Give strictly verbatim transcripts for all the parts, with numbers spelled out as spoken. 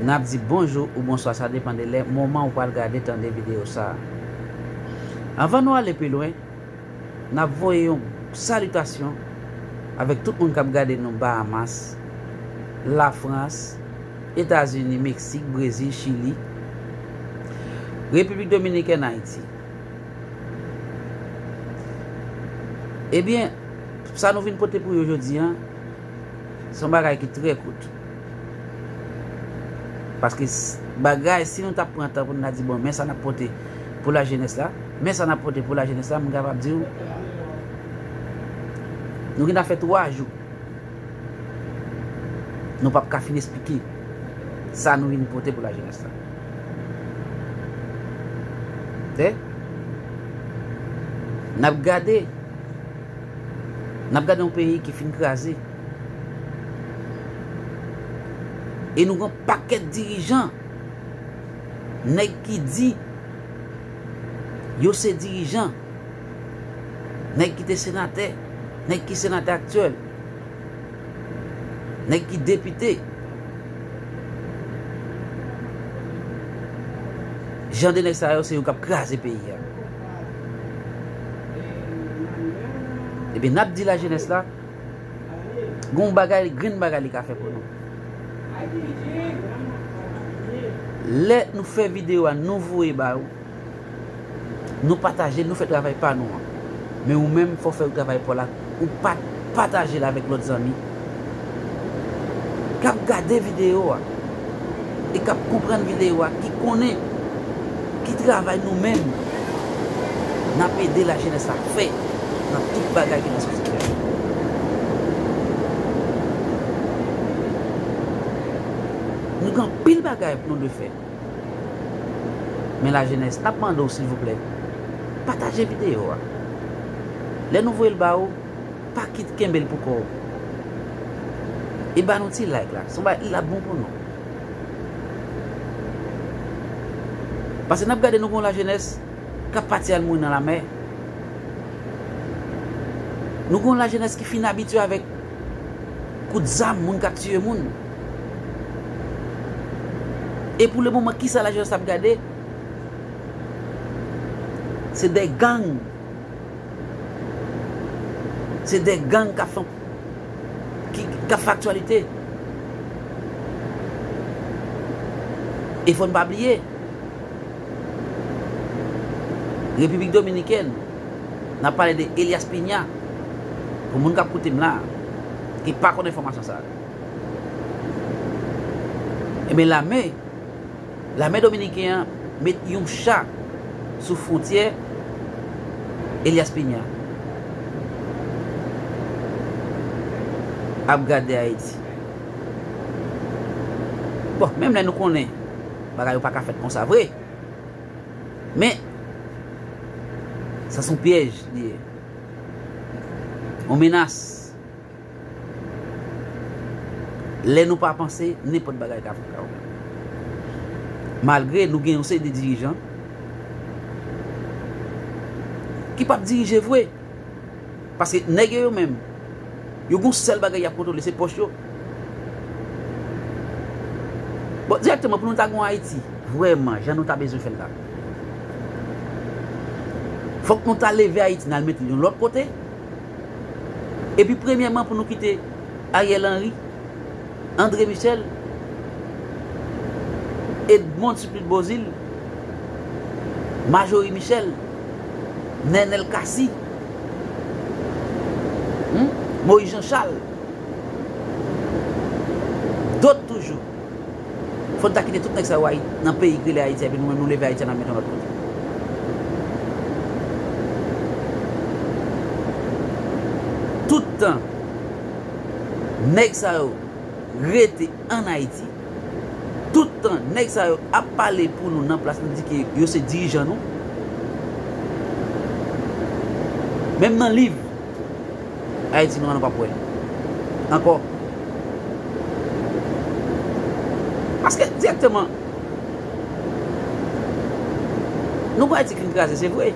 N ap di bonjou ou bonswa, sa depann de lè, moman ou pral gade, tande videyo sa a. Anvan nou ale pi lwen, n ap voye yon salitasyon avèk tout moun k ap gade nou Bahamas, Lafrans, Etazini, Meksik, Brezil, Chili, Repiblik Dominikèn, Ayiti. Ebyen, sa nou vin pote pou yo jodi a, se yon bagay ki trè kout. Paske s-, bagay, si nou t ap pran tan pou n ta di, bon, men sa n ap pote pou lajenès la, men sa n ap pote pou lajenès la, m kapab di w, nou gen ta fè twa jou. Nou p ap ka fin esplike sa nou vin pote pou lajenès la. Tè? N ap gade, n ap gade yon peyi ki fin kraze. E nou gen yon pakèt dirijan, nèg ki di yo se dirijan, nèg ki te senatè, nèg ki senatè aktyèl, nèg ki depite. Jan de nèg sa yo, se yo k ap kraze peyi a. Ebyen, n ap di lajenès la, gen yon bagay, grenn bagay li ka fè pou nou. Lè nou fè videyo a, nou voye ba ou, nou pataje l, nou fè travay pa nou an. Men ou menm, fò w fè travay pa w la, ou pa pataje l avèk lòt zanmi k ap gade videyo a e k ap konprann videyo a, ki konnen ki travay nou menm n ap ede lajenès la fè nan tout bagay ki nan sosyete a. Nou gen anpil bagay pou nou dwe fè. Men lajenès, n ap mande w silvouplè, pataje videyo a. Lè nou voye l ba ou, pa kit kenbe l pou kò w. E ba nou ti like la, se yon bagay, l ap bon pou nou. Paske n ap gade, nou gen yon lajenès k ap pati al mouri nan lamè. Nou gen yon lajenès ki fin abitye avèk kout zam, moun k ap tiye moun. E pou le moman, kisa lajenès ap gade? Se de gang. Se de gang k ap fè, ki, k ap fè aktyalite. E fò n pa bliye, Repiblik Dominikèn, n ap pale de Elias Piña, pou moun k ap koute m la, ki pa konn enfòmasyon sa a. Ebyen, lame, lame dominiken an met yon cha sou fwontyè Elias Piña. Ap gade Ayiti. Bon, menm lè nou konnen bagay yo pa ka fèt konsa vre. Men, sa se yon pyèj li ye. Yon menas. Lè nou pa panse, nenpòt bagay ka, ka. Malgre nou gen yon seri de dirijan ki p ap dirije vre. Paske nèg yo, yo menm, yo gen yon sèl bagay y ap kontwole, se pòch yo. Bon, dirèkteman, pou nou ta gen yon Ayiti, vrèman, jan nou ta bezwen fè l la, fòk nou ta leve Ayiti, n al mete l yon lòt kote. Epi, premyèman, pou nou kite Ariel Henry, André Michel, Edmonde Supplice Beauzile, Marjorie Michel, Nenel Cassy, hmm, Moïse Jean Charles, dòt toujou. Fò n ta kite tout nèg sa yo nan peyi k rele Ayiti a, epi nou menm nou leve Ayiti a, n al mete yon lòt kote. Tout tan nèg sa yo rete ann Ayiti, tout tan nèg sa yo ap pale pou nou nan plas nou di ke yo se dirijan nou, menm nan liv Ayiti nou an, nou p ap wè ankò. Paske dirèkteman, nou gen Ayiti ki fin kraze, se vre.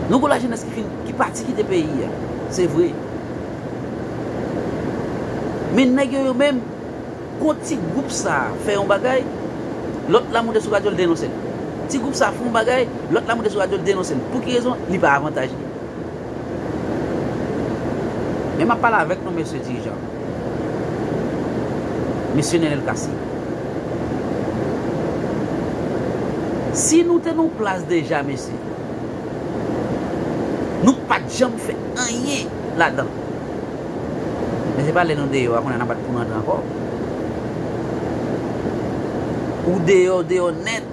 Nou gen lajenès ki fin, ki pati kite peyi a, se vre. Men nèg yo, yo menm, Kon ti gwoup sa a fè yon bagay, lòt la moute sou radyo, l denonse l. Ti gwoup sa a fè yon bagay, lòt la moute sou radyo, l denonse l. Pou ki rezon? Li pa avantaj li. Men m ap pale avèk nou, mesye dirijan. Mesye Nenel Cassy. Si nou te nan yon plas deja, mesye, nou pa t janm fè anyen ladan. Men se pa lè nou deyò a, kounye a n ap bat pou n rantre ankò. Ou deyò, ou deyò nèt.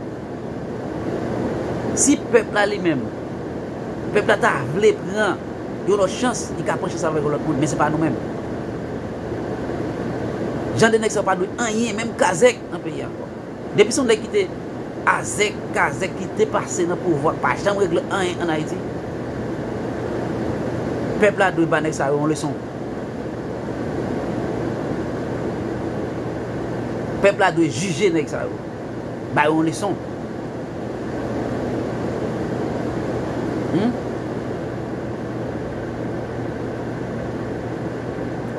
Si pèp la li menm, pèp la ta vle pran yon lòt chans, li ka pran chans avèk yon lòt moun, men se pa nou menm. Jan de nèg sa yo pa dwe anyen, menm kazèk nan peyi a ankò. Depi se yon nèg ki te azèk, kazèk ki te pase nan pouvwa, pa janm regle anyen ann Ayiti. Pèp la dwe ba nèg sa yo yon leson. Pèp la dwe jije nèg sa yo. Ba yo yon leson. Hmm?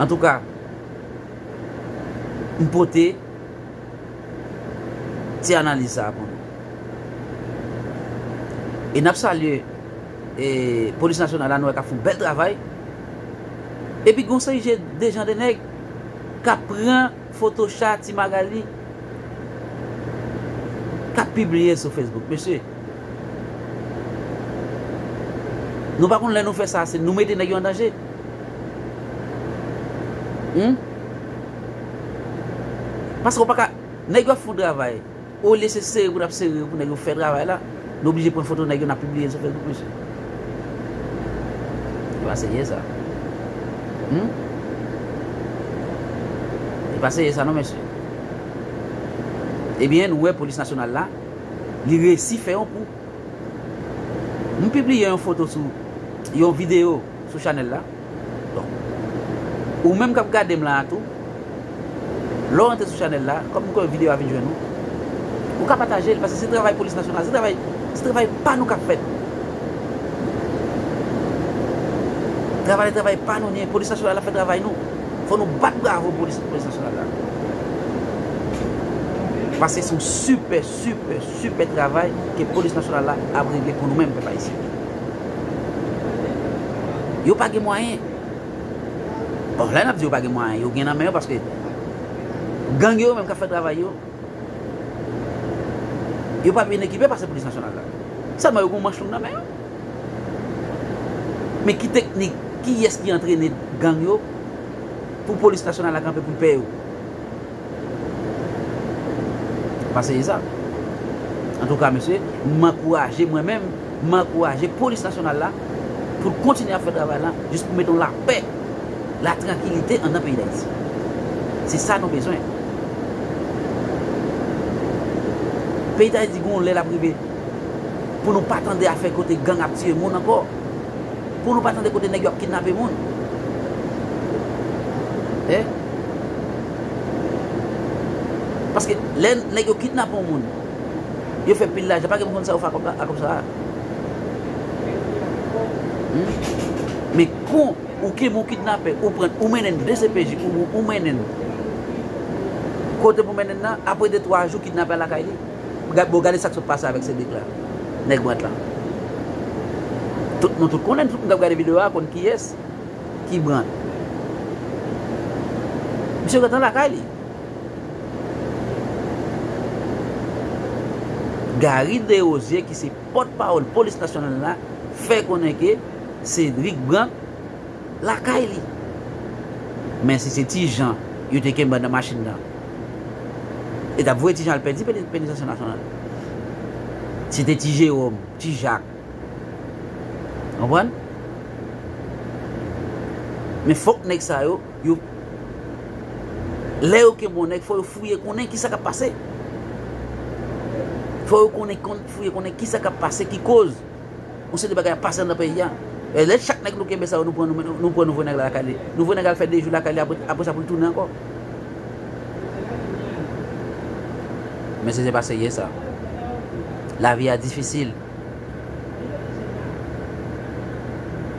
Antouka, m pote ti analiz sa a pou nou. E n ap salye, e, Polis Nasyonal la, nou wè k ap fè yon bèl travay. Epi gon seri de jan de nèg k ap pran foto cha Ti Magali k ap pibliye sou Facebook. Mesye, nou pa konn lè nou fè sa, se nou mete nèg yo an danje. Hmm? Paske w pa ka, nèg yo ap fè yon travay. Olye se sere pou n ap sere yo pou nèg yo fè travay la, nou oblije pran foto nèg yo, n ap pibliye l sou Facebook, mesye. E pa serye sa. Hmm? E pa serye sa non, mesye. Ebyen, nou wè Polis Nasyonal la, li resi fè yon kou. M pibliye yon foto sou, yon videyo sou chanèl la. Donk, ou menm k ap gade m la a tou, lè w rantre sou chanèl la, kòm m kwè videyo a vin jwenn ou, ou ka pataje l, paske se travay Polis Nasyonal, se travay, se travay pa nou k ap fèt. Travay, travay pa nou, ni Polis Nasyonal la fè travay nou. Fò nou bat bravo Polis, Polis Nasyonal la. Paske se yon sipè, sipè, sipè travay ke Polis Nasyonal la ap regle pou nou menm, pèp ayisyen. Yo pa gen mwayen. Bon, lè n ap di yo pa gen mwayen, yo gen nan men yo paske gang yo menm k ap fè travay yo, yo pa byen ekipe pase Polis Nasyonal la. Sèlman yo gen yon manch long nan men yo. Men ki teknik, kiyès ki antrene gang yo pou Polis Nasyonal la kanpe pou l pè yo? Pase e sa. Antouka, mesye, m ankouraje mwen menm, m ankouraje Polis Nasyonal la pou l kontinye ap fè travay la, jis pou mete yon lapè, latrankilite anndan peyi Dayiti. Se sa nou bezwen. Peyi Dayiti gon lè l ap rive pou nou pa tande afè kote gang ap tiye moun ankò. Pou nou pa tande kote nèg yo ap kidnape moun. Eh? Paske lè nèg yo kidnape yon moun, yo fè pil lajan, pa gen moun konn sa yo fè ak kòb la, ak kòb sa a. Hmm? Men kon ou kenbe yon kidnapè, ou pran, ou mennen l D C P J, ou, ou mennen l kote pou mennen l nan, apre de twa jou, kidnapè a lakay li. Gad, bon, gade sa k sot pase avèk Cédric la, nèg Brant la. Tout, nou tout konnen, tout moun k ap gade videyo a konn kiyès ki Brant. Misye gentan lakay li. Gary Desrosiers, ki se pòtpawòl Polis Nasyonal la, fè konnen ke Cédric Brant lakay li. Men si se Ti Jan yo te kenbe anndan machin nan, yo t ap voye Ti Jan al pèdi peni-, penitansye nasyonal. Si te Ti Jewòm, Ti Jak. Konprann? Men fòk nèg sa yo, yo, lè yo kenbe yon nèg, fò yo fouye konnen kisa k ap pase. Fò yo konnen, konn, fouye konnen kisa k ap pase, ki koz yon seri de bagay ap pase anndan peyi a. E lè chak nèg nou kenbe sa yo, nou pran nou, nou pran nou voye nèg la lakay li. Nou voye nèg al fè de jou lakay li, apre, apre sa pou l tounen ankò. Men se, se pa serye sa. Lavi a difisil.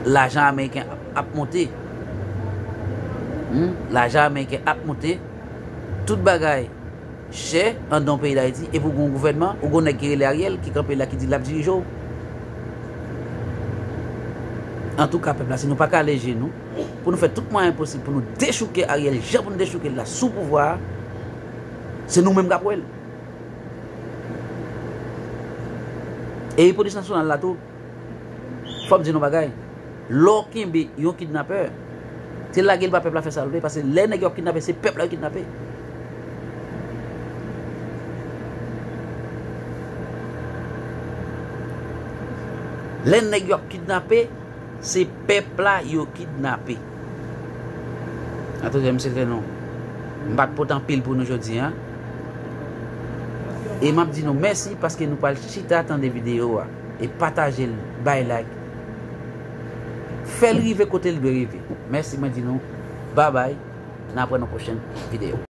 Lajan ameriken ap, ap monte. Hmm? Lajan ameriken ap monte. tout bagay chè anndan peyi Dayiti, epi w gen yon gouvènman, ou gen yon nèg ki rele Ariel, ki kanpe la, ki di l ap dirije w. Antouka, pèp la, si nou pa kale je nou, pou nou fè tout mwayen posib pou nou dechouke Ariel, jan pou nou dechouke l la sou pouvwa a, se nou menm k ap wè l. E polis nasyonal la tou, fò m di nou bagay. Lè w kenbe yon kidnapè, se lage l ba pèp la fè sa l vle, paske lè nèg yo ap kidnape, se pèp la yo kidnape. Lè nèg yo ap kidnape, se pèp la yo kidnape. Atande, m swete nou. M pa t pote anpil pou nou jodi a. E m ap di nou mèsi paske nou pral chita tande videyo a. E pataje l, bay like. Fè l rive kote l dwe rive. Mèsi, mwen di nou, babay. N ap wè nan pwochèn videyo.